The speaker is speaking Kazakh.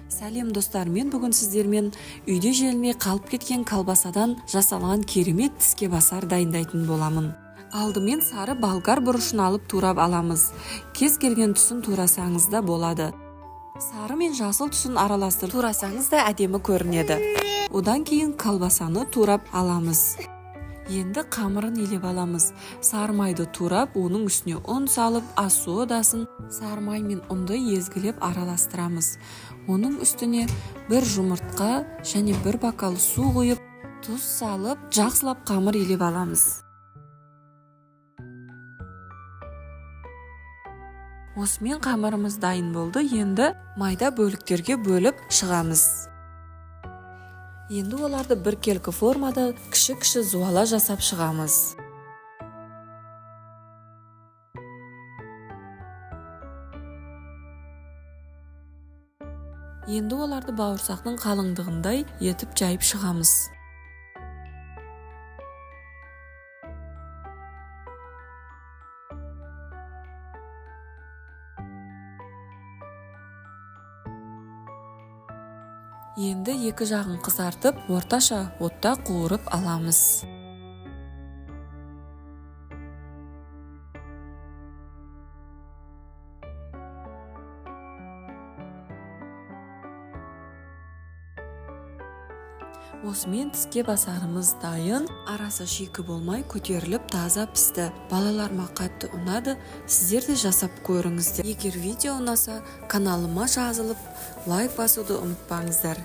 Сәлем достар, мен бүгін сіздермен үйде желмей қалып кеткен колбасадан жасалған керемет тіске басар дайындайтын боламын. Алдымен сары болгар бұрышын алып турап аламыз. Кез келген түсін турасаңыз да болады. Сары мен жасыл түсін араластырып турасаңыз да әдемі көрінеді. Одан кейін колбасаны турап аламыз. Енді қамырын илеп аламыз. Сары майды турап, оның үстіне ұн салып, ас содасын, сары май мен ұнды езгілеп араластырамыз. Оның үстіне бір жұмыртқа және бір бокал су құйып, тұз салып, жақсылап қамыр илеп аламыз. Осымен қамырымыз дайын болды. Енді майда бөліктерге бөліп шығамыз. Енді оларды біркелкі формада кіші-кіші зуала жасап шығамыз. Енді оларды бауырсақтың қалыңдығындай етіп жайып шығамыз. Енді екі жағын қызартып, орташа отта қуырып аламыз. Осымен тіске басарымыз дайын, арасы шикі болмай көтеріліп таза пісті. Балаларыма қатты ұнады, сіздер де жасап көріңіздер. Егер видео ұнаса, каналыма жазылып, лайк басуды ұмытпаңыздар.